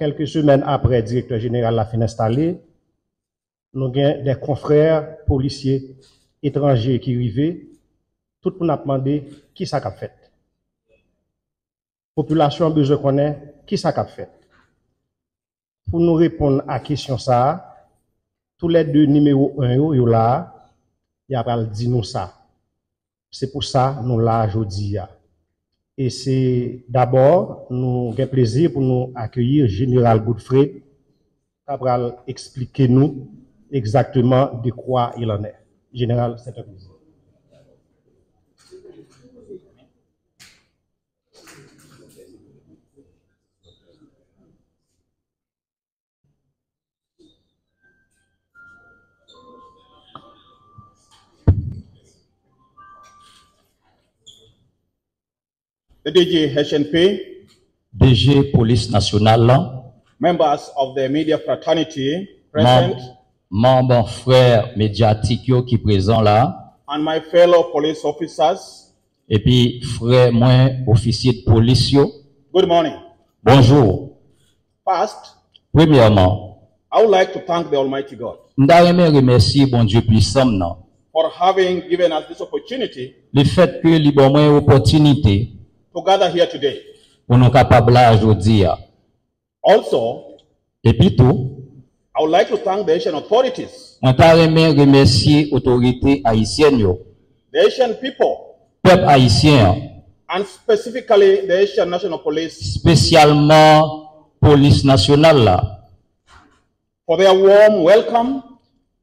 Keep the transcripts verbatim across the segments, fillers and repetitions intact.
Kèlke semèn apre direktè jeneral la fin enstale, nou gen de konfrè polisye etranje ki rive, tout moun ap mande kisa k ap fèt. Popilasyon an bezwen konnen kisa k ap fèt. Pou nou reponn a kesyon sa a, toulède nimewo en yo, yo la a, y a pral di nou sa. Se pou sa nou la a jodi a. E se dabò, nou gen plezi pou nou akeyi Jeneral Godfrey, k ap pral eksplike nou egzakteman de quoi il en est. Jeneral, c'est un plaisir. The D G H N P, D G Polis Nasyonal la, members of the media fraternity present, manm frè medyatik yo ki prezan la, and my fellow police officers, epi frè mwen ofisye de polis yo, good morning. Bonjou. First, premyèman, I would like to thank the Almighty God, m ta renmen remèsye Bondye pwisan m nan, for having given us this opportunity, lefètke li ban mwen opòtinite to gather here today, pou nou kapab la jodi a. Also, epi tou, I would like to thank the Haitian authorities, mwen ta renmen remèsye otorite ayisyèn yo, the Haitian people, pèp ayisyen an, and specifically the Haitian National Police, espesyalman polis nasyonal la, for their warm welcome,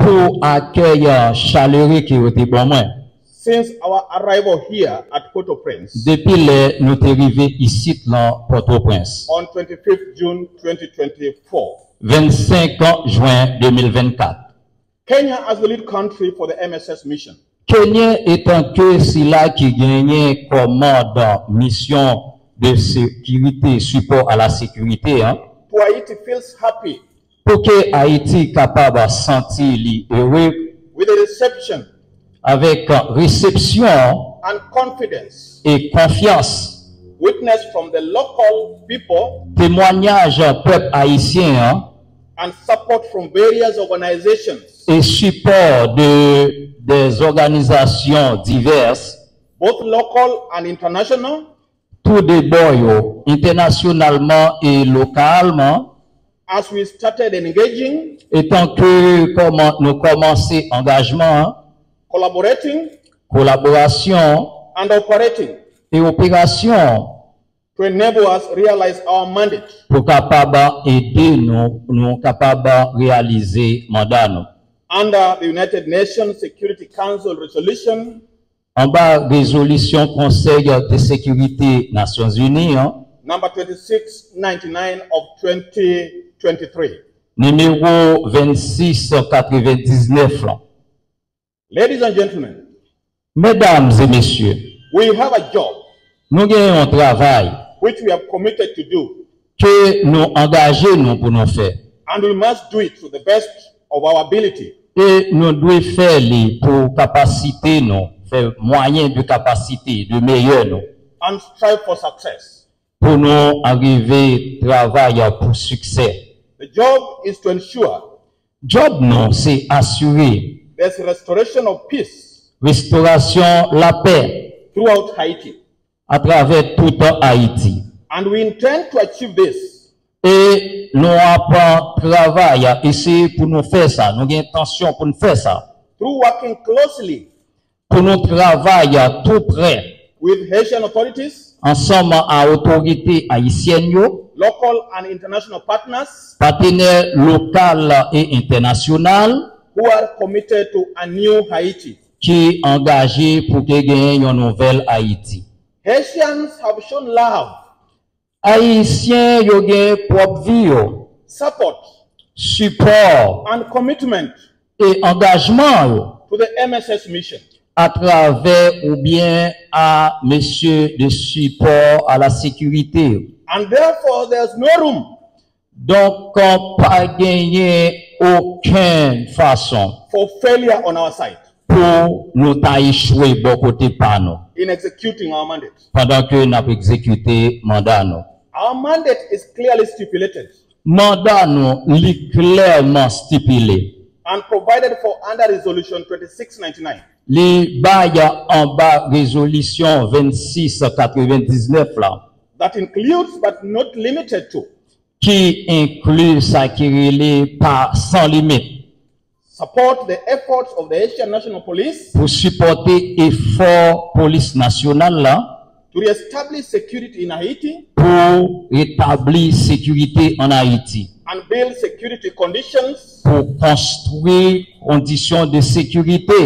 pou akèy chalere ke yo te ban mwen, since our arrival here at Port-au-Prince, depi lè nou te rive isit lan Pòtoprens, on twenty-fifth June twenty twenty-four. Vennsenk jen de mil vennkat. Kenya as the lead country for the M S S mission. Kenyen etanke sila ki genyen kòmand misyon de sekirite, sipò a la sekirite an, to Haiti feels happy, pou ke Ayiti kapab santi li ere, with the reception, avèk resepsyon and confidence, e konfyans, witness from the local people, temwanyaj pèp ayisyen an, and support from various organizations, e sipò de des organizations diverses, both local and international, tou de bò yo, entènasyonalman e lokalman, as we started engaging, etan ke kòman nou kòmanse angajman an, collaborating, kolaborasyon, and operating, e operasyon, to enable us realize our mandate, pou kapab ede nou, nou kapab reyalize manda nou, under the United Nations Security Council resolution, anba rezolisyon Konsèy de Sekirite Nasyonzini an, number twenty-six ninety-nine of twenty twenty-three, nimewo vennsis katrevendiznèf lan. Ladies and gentlemen, medam e mesye, we have a job, nou gen yon travay, which we have committed to do, ke nou angaje nou pou nou fè, and we must do it to the best of our ability, e nou dwe fè li pou kapasite nou, fè mwayen de kapasite, de meyè nou, and strive for success, pou nou arive travay pou siksè. The job is to ensure, djòb nou se asire, there's restoration of peace, restorasyon lapè, throughout Haiti, atravè tout Ayiti. And we intend to achieve this, e nou ap travay, eseye pou nou fè sa, nou gen entansyon pou nou fè sa, through working closely, pou nou travay tou prè, with Haitian authorities, ansanm a otorite ayisyèn yo, local and international partners, patenè lokal e entènasyonal, who are committed to a new Haiti, ki angaje pou ke genyen yon nouvèl Ayiti. Haitians have shown love, Ayisyen yo gen pwòp vi yo, support, sipò, and commitment, e angajman yo, to the M S S mission, atravè oubyen a mesye de sipò a la sekirite yo. And therefore, there's no room, donk, pa genyen okenn fason, for failure on our side, pou nou ta echwe bò kote pa nou, in executing our mandate, pandan ke n ap egzekite manda nou. Our mandate is clearly stipulated, Manda nou, li klèman stipile. And provided for under Resolution twenty-six ninety-nine. Li bay anba rezolisyon vennsis katrevendiznèf la, That includes but not limited to ki enkli sa ki rele pa san limit, support the efforts of the Haitian National Police pou sipòte efò polis nasyonal la to re-establish security in Haiti, pou retabli sekirite ann Ayiti, and build security conditions pou konstwi kondisyon de sekirite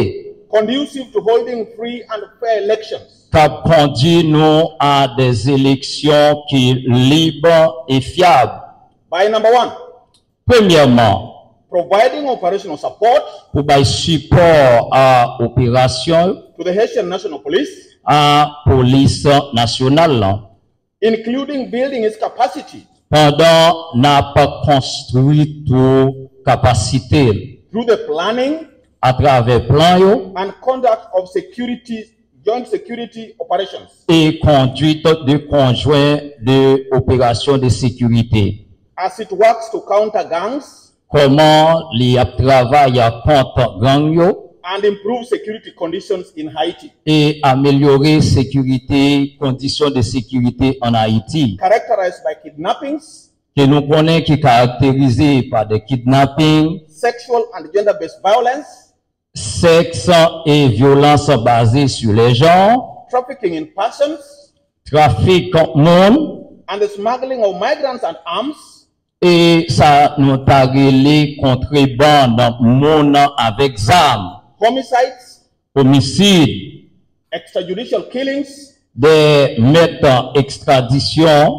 conducive to holding free and fair elections. K ap kondui nou a de eleksyon ki lib e fyab. By number one, Premyèman, providing operational support pou bay sipò a operasyon to the Haitian National Police, a polis nasyonal la, including building its capacity pandan n ap konstwi tou kapasite l through the planning atravè plan yo and conduct of security, joint security operations e kondwit de konjwen de operasyon de sekirite. as it works to counter gangs Kòman li ap travay kont gang yo and improve security conditions in Haiti, e amelyore sekirite, kondisyon de sekirite ann Ayiti, characterized by kidnappings, ke nou konnen ki karakterize pa de kidnaping, sexual and gender-based violence, sèks e vyolans baze sou lè jan, trafficking in persons, trafik moun, and the smuggling of migrants and arms, e sa nou ta rele kontrebann moun avèk zam, homicides, omisid, extrajudicial killings, de mèt ekstradisyon,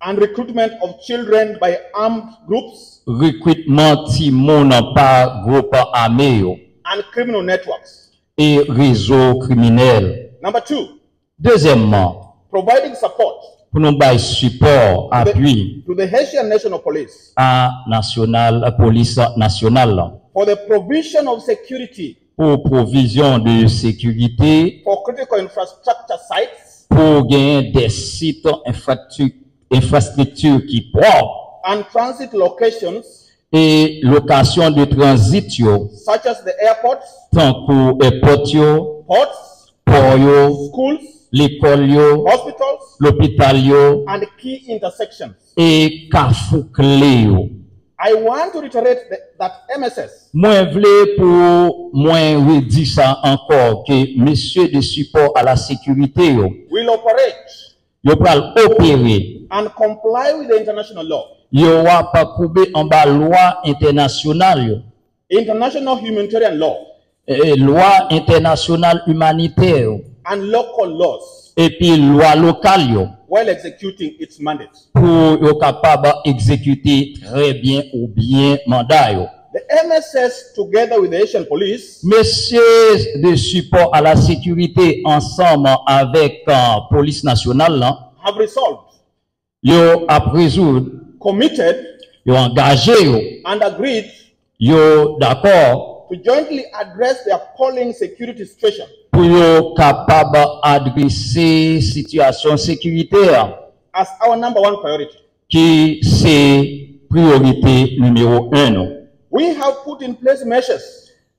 and recruitment of children by armed groups rekritman timoun pa gwoup ame yo, and criminal networks. E rezo kriminèl. Number two, Dezyèmman, providing support pou nou bay sipò, apui to the Haitian National Police a nasyonal, polis nasyonal la for the provision of security pou pwovizyon de sekirite, for critical infrastructure sites pou genyen de sit enfrakti- enfrastrikti ki pwòp, and transit locations e lokasyon de tranzit yo, such as the airports, tankou èpòt yo, ports, pò yo, schools, lekòl yo, hospitals, lopital yo, and key intersections. E kafou kle yo. I want to reiterate that, that M S S Mwen vle pou mwen redi sa ankò, ke mesye de sipò a la sekirite yo, will operate yo pral opere, and comply with the international law, yo ap koube anba lwa entènasyonal yo, international humanitarian law, e lwa entènasyonal imanitè yo, and local laws epi lwa lokal yo, while executing its mandate. Pou yo kapab egzekite trè byen ou byen manda yo. The M S S, together with the Haitian police, Mesye de sipò a la sekirite ansanm avèk uh, polis nasyonal la, have resolved, yo ap rezoud, committed, yo angaje yo, and agreed yo dakò to jointly address the appalling security situation pou yo kapab adrese sitiyasyon sekirite a, as our number one priority. Ki se priyorite nimewo en nou. We have put in place measures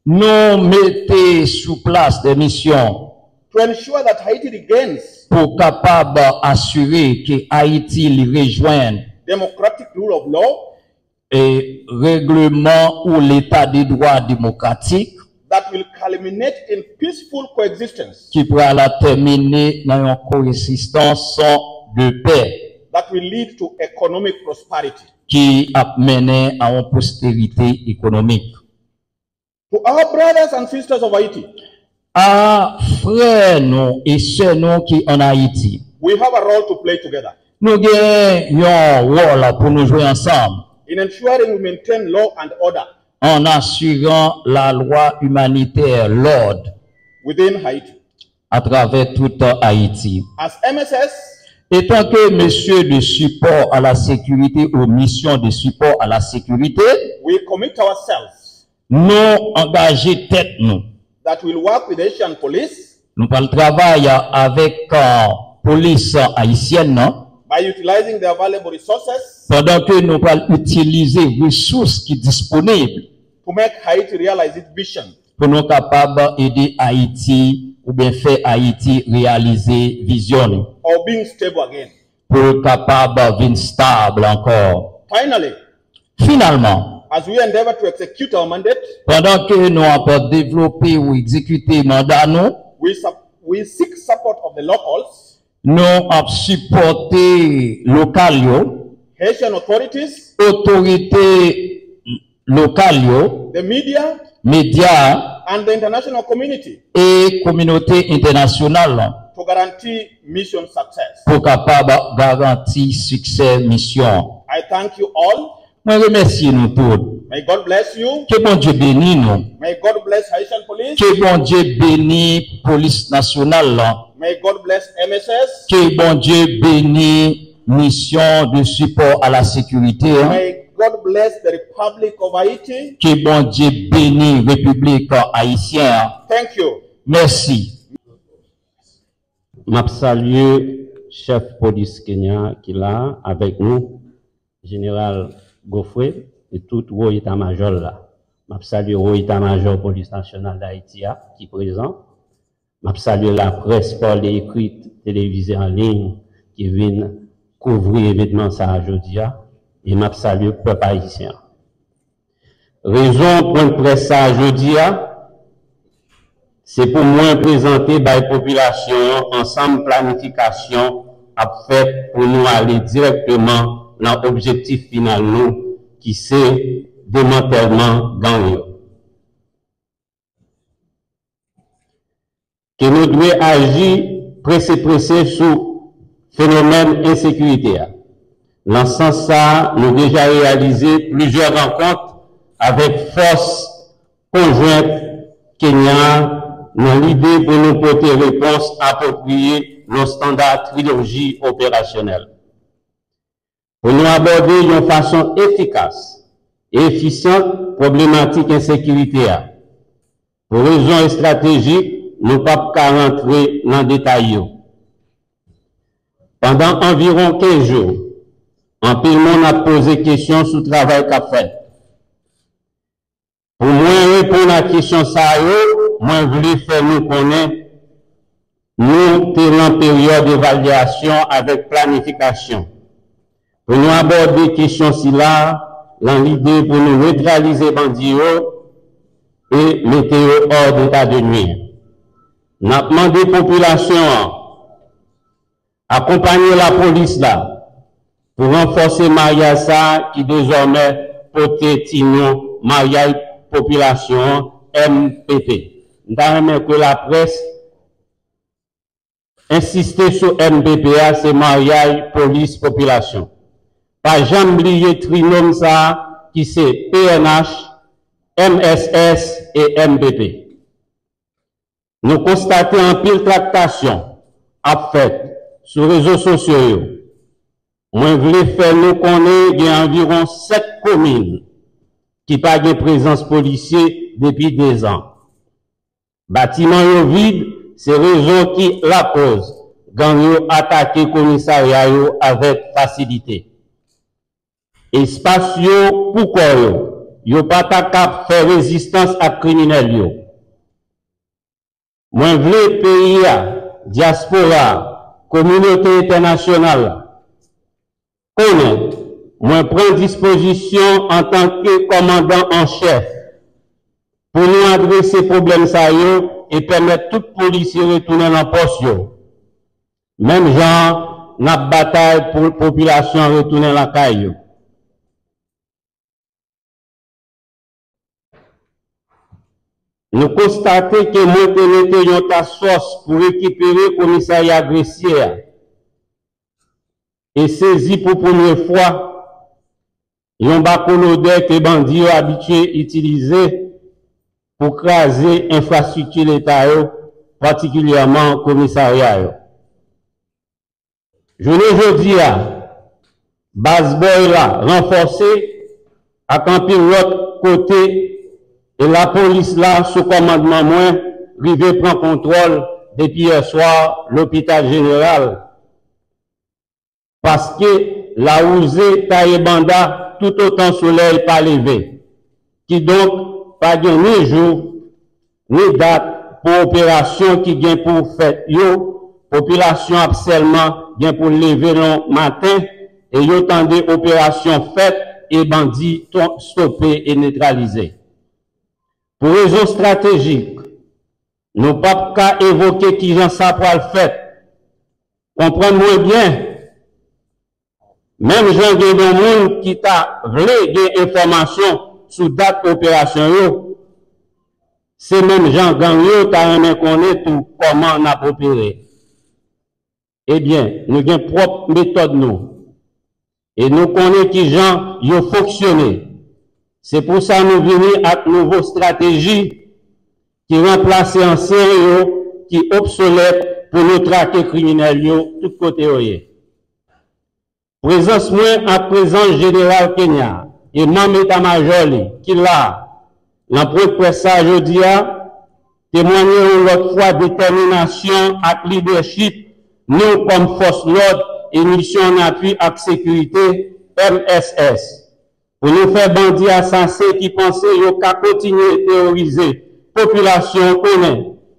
Nou mete sou plas de misyon to ensure that Haiti regains pou kapab asire ke Ayiti li rejwenn democratic rule of law e regleman ou leta de dwa demokratik that will culminate in peaceful coexistence ki pral tèmine nan yon koegzistans de pè that will lead to economic prosperity. Ki ap mennen a yon pwosterite ekonomik. To our brothers and sisters of Haiti, A frè nou e sè nou ki ann Ayiti, we have a role to play together. Nou gen yon wòl pou nou jwe ansanm in ensuring we maintain law and order an asiran lalwa imanitè, lòd within Haiti. Atravè tout Ayiti. As M S S, Etanke mesye de sipò a la sekirite ou misyon de sipò a la sekirite, we commit ourselves nou angaje tèt nou. That will work with Haitian police Nou pral travay avèk uh, polis ayisyèn nan. are utilizing the available resources pandan ke nou pral itilize resous ki disponib to make Haiti realize its vision pou nou kapab ede Ayiti oubyen fè Ayiti reyalize vizyon li or being stable again. pou l kapab vin stab ankò. Finally, Finalman, as we endeavor to execute our mandate, pandan ke nou ap devlope ou egzekite manda nou, we, sup- we seek support of the locals, nou ap sipòte lokal yo, Haitian authorities, otorite lokal yo, the media, medya and the international community e kominote entènasyonal la to guarantee mission success. Pou kapab garanti siksè misyon. I thank you all. Mwen remèsye nou tout. May God bless you. Ke Bondye beni nou. May God bless Haitian police. Ke Bondye beni polis nasyonal la. May God bless M S S. Ke Bondye beni misyon de sipò a la sekirite. May God bless the Republic of Haiti. Ke Bondye beni Repiblik Ayisyen. Thank you. Mèsi. M ap salye chèf polis Kenya ki la avèk nou, Jeneral Godfrey, e tout wo eta majò l la. M ap salye wo eta majò Polis Nasyonal d Ayiti a ki prezan. M ap salye laprès, pale ekrit, televize an liy ki vin kouvri evènman sa a jodi a. E m ap salye pèp ayisyen an. Rezon pwen près sa a jodi a, se pou mwen prezante bay popilasyon an ansanm planifikasyon ap fèt pou nou ale dirèkteman nan objektif final nou, ki se demantèlman gang yo. Ke nou dwe aji prese prese sou fenomèn ensekirite a. Nan sans sa a, nou deja reyalize plizyè rankont avèk fòs konjwent Kenya a nan lide pou nou pote repons apwopriye nan estanda triloji operasyonèl. Pou nou abòde yon fason efikas e efisyan pwoblematik ensekirite a. Pou rezon estratejik, nou p ap ka rantre nan detay yo. Pandan anviwon kenz jou, anpil moun ap poze kesyon sou travay k ap fèt. Pou mwen reponn a kesyon sa yo, mwen vle fè nou konnen nou te nan peryòd evalyasyon avèk planifikasyon. Pou nou abòde kesyon sila a nan lide pou nou netralize bandi yo e mete yo hors d'état de nuire. N ap mande popilasyon an akonpanye lapolis la pou ranfòse maryaj sa a ki dezòmè pote ti non maryaj popilasyon an, M P P. M ta renmen ke laprès ensiste sou M P P a, se maryaj polis popilasyon. Pa janm bliye trinòm sa a ki se P N H, M S S e M P P. Nou konstate anpil traktasyon ap fèt sou rezo sosyo yo. Mwen vle fè nou konnen gen anviwon sèt komin ki pa gen prezans polisye depi dezan. Batiman yo vid, se rezon ki lakoz gang yo atake komisarya yo avèk fasilite. Espas yo pou kò yo, yo pa ta kab fè rezistans ak kriminèl yo. Mwen vle peyi a, dyaspora a, kominote entènasyonal la konnen mwen pran dispozisyon antanke kòmandan an chèf pou nou adrese pwoblèm sa yo e pèmèt tout polisye retounen nan pòs yo. Menm jan n ap batay pou popilasyon an retounen lakay yo. Nou konstate ke mwen te mete yon task force pou rekipere komisarya Gresye a. E sezi pou premye fwa yon bakolodè ke bandi yo abitye itilize pou kraze enfrastrikti leta yo, patikilyèman komisarya yo. Jounen jodi a, baz Bòy la ranfòse ak anpil lòt kote e lapolis la sou kòmandman mwen rive pran kontwòl depi yè swa lopital jeneral. Paske lawouze taye banda toutotan solèy pa leve. Kidonk, pa gen ni jou, ni dat pou operasyon ki gen pou fèt yo, popilasyon ap sèlman gen pou leve nan maten e yo tande operasyon fèt e bandi to-, stope e netralize. Pou rezon estratejik, nou p ap ka evoke kijan sa pral fèt. Konprann mwen byen, menm jan gen yon moun ki ta vle gen enfòmasyon sou dat operasyon yo, se menm jan gang yo ta renmen konnen tou kòman n ap opere. Ebyen, nou gen pwòp metòd nou. E nou konnen kijan yo fonksyone. Se pou sa nou vini ak nouvo estrateji ki ranplase ansyen yo ki obsolèt pou nou trake kriminèl yo tout kote yo ye. Prezans mwen ak prezans Jeneral Kenya e manm eta majò li ki la a nan pwennprès sa a jodi a temwanye yon lòt fwa detèminasyon ak lidèchip nou kòm fòs lòd e misyon an apui ak sekirite, M S S, pou nou fè bandi asasen ki panse yo ka kontinye teworize popilasyon an konnen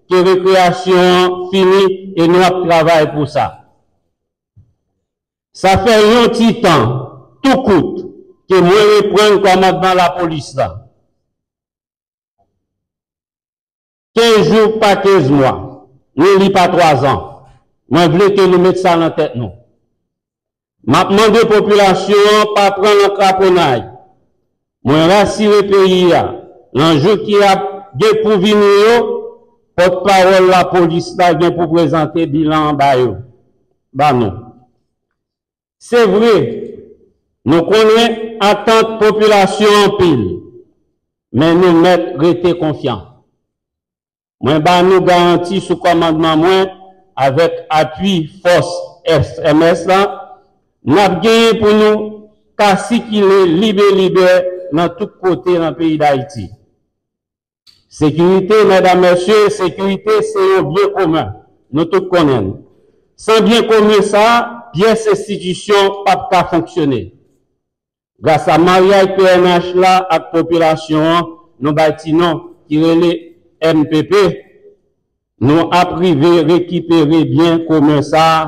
ke rekreyasyon an fini e nou ap travay pou sa. Sa fè yon ti tan, tou kout, ke mwen reprann kòmandman lapolis la. Kenz jou pa kenz mwa, ni li pa twazan. Mwen vle ke nou met sa nan tèt nou. M ap mande popilasyon an pa pran nan kraponnay. Mwen rasire peyi a, nan jou ki ap gen pou vini yo, pòtpawòl lapolis la gen pou prezante bilan an ba yo, ba nou. Se vre, nou konnen atant popilasyon anpil, men nou mèt rete konfyan. Mwen ba nou garanti sou kòmandman mwen, avèk apui fòs F M S la, n ap genyen pou nou ka sikile libe libe nan tout kote nan peyi Dayiti. Sekirite, medam, mesye, sekirite se yon byen komen. Nou tout konnen l. San byen komen sa a, pyès enstitisyon p ap ka fonksyone. Gras a maryaj P N H la ak popilasyon an, nou bay ti non ki rele M P P, nou ap rive rekipere byen komen sa a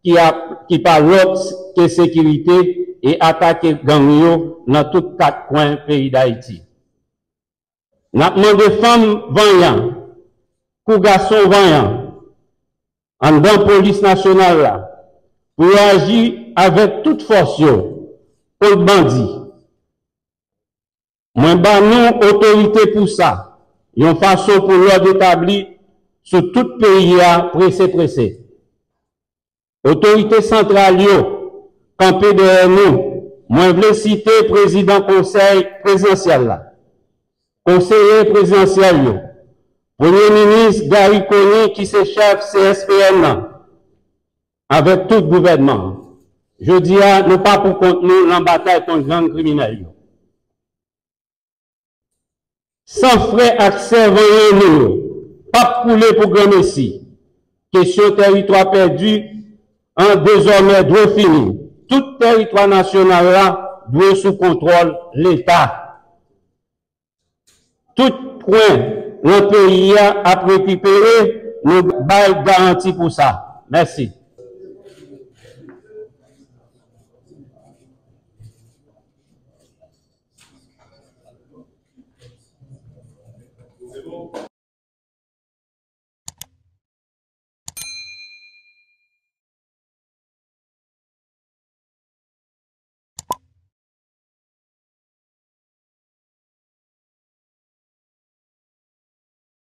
ki ap, ki pa lòt ke sekirite e atake gang yo nan tout kat kwen peyi Dayiti. N ap mande fanm vanyan kou gason vanyan anndan polis nasyonal la pou yo aji avèk tout fòs yo kont bandi. Mwen ba nou otorite pou sa, yon fason pou lòd etabli sou tout peyi a prese prese. Otorite santral yo kanpe dèyè nou. Mwen vle site prezidan Konsèy Prezidansyèl la, konseye prezidansyèl yo, Premye Minis Garry Conille ki se chèf C S P N nan, avèk tout gouvènman an. Jodi a, nou pa pou kont nou nan batay kont gang kriminèl yo. San frè ak sè vanyan nou yo p ap koule pou granmesi. Kesyon tèritwa pèdi an dezòmè dwe fini. Tout tèritwa nasyonal la dwe sou kontwòl Leta. Tout kwen nan peyi a ap rekipere, nou bay garanti pou sa. Mèsi.